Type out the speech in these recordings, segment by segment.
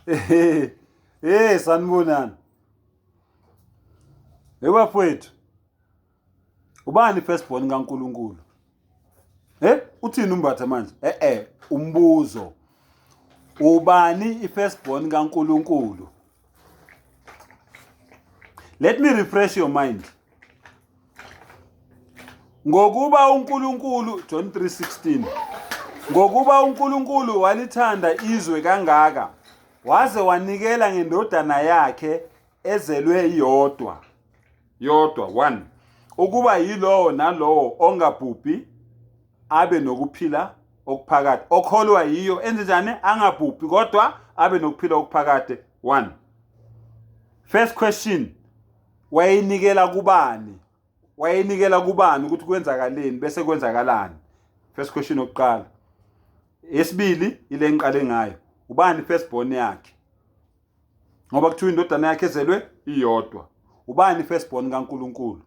Hey sanibonani. Hey bafowethu. Ubani first born kaNkuluNkulu? Eh uthini uMbatha manje? Eh eh umbuzo. Ubani i-first born kaNkuluNkulu? Let me refresh your mind. Ngokuba uNkulunkulu John 3:16 Ngokuba uNkulunkulu walithanda izwe kangaka waze wanikela ngendodana yakhe ezelwe iyodwa yodwa one ukuba yilowo nalowo ongabhubhi abe nokuphila okuphakade okholwa yiyo enze njani angabhubhi kodwa abe nokuphila okuphakade one first question wayenikela kubani wayenikela kubani ukuthi kwenzakaleni bese kwenzakalani first question yokuqala esibili ile ngiqale ngayo ubani first born yakhe ngoba kuthiwa indodana yakhe ezelwe iyodwa ubani first born kaNkuluNkulu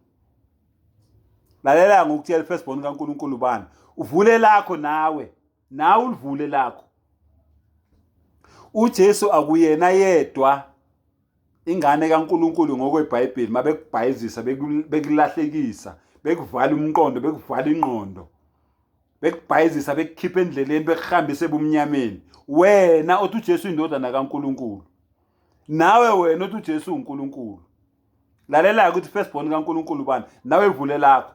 lalela ngokutshela first born kaNkuluNkulu ubani uvule lakho nawe nawe ulivule lakho uJesu akuyena yedwa ingane kaNkuluNkulu ngokweBhayibheli mabekubhayizisa bekulahlekisa bekuvala umqondo bekuvala ingqondo bekubhayizisa bekukhipha endleleni bekuhambise ebumnyameni wena othi uJesu indodana kaNkuluNkulu nawe wena othi uJesu uNkulunkulu lalela ukuthi first born kaNkuluNkulu bani nawe vule lakho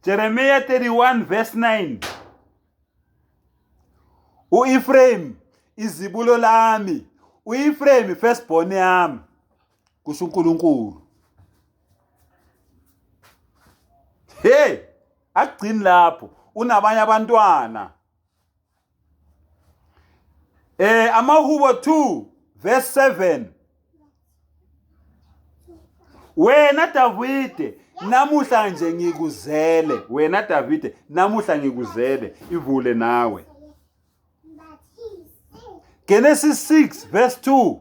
Jeremiah 31 verse 9 uEphraim izibulo lami uEphraim first born yami kusho uNkulunkulu hey akugcini lapho unabanye abantwana eh amahubo 2 verse 7 wena Davide namuhla nje ngikuzele wena Davide namuhla ngikuzele ivule nawe Genesis 6 verse 2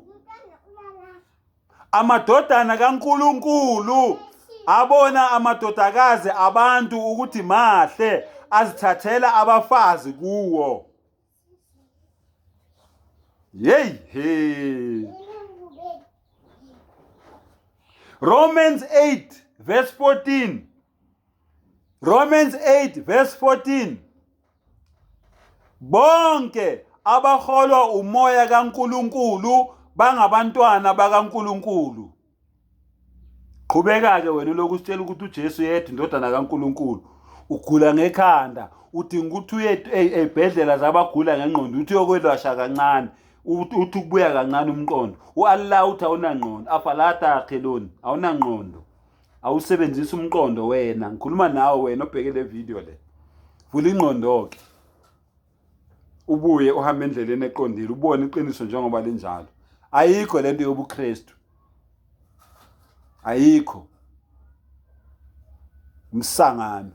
amadodana kaNkuluNkulu abona amadodakazi abantu ukuthi mahle azithathela abafazi kuwo Yey he. Romans 8 verse 14. Romans 8 verse 14. Bonke abaholwa umoya kaNkuluNkulu bangabantwana bakaNkuluNkulu. Qhubeka-ke wena ulokhu usitshela ukuthi uJesu yedwa indodana kaNkuluNkulu. Ugula ngekhanda, udinga ukuthi uye ey'bhedlela zabagula ngengqondo, uthi uyokwelwasha kancane, uthi ukubuya kancane umqondo. U-Allah uthi awunangqondo, afala taqilun, awunangqondo. Awusebenzisi umqondo wena. Ngikhuluma nawe wena obheke le video le. Vula ingqondo-ke. Ubuye uhambe endleleni eqondile, ubone iqiniso njengoba linjalo. Ayikho lento yobuKristu. Ayikho. Umsangano.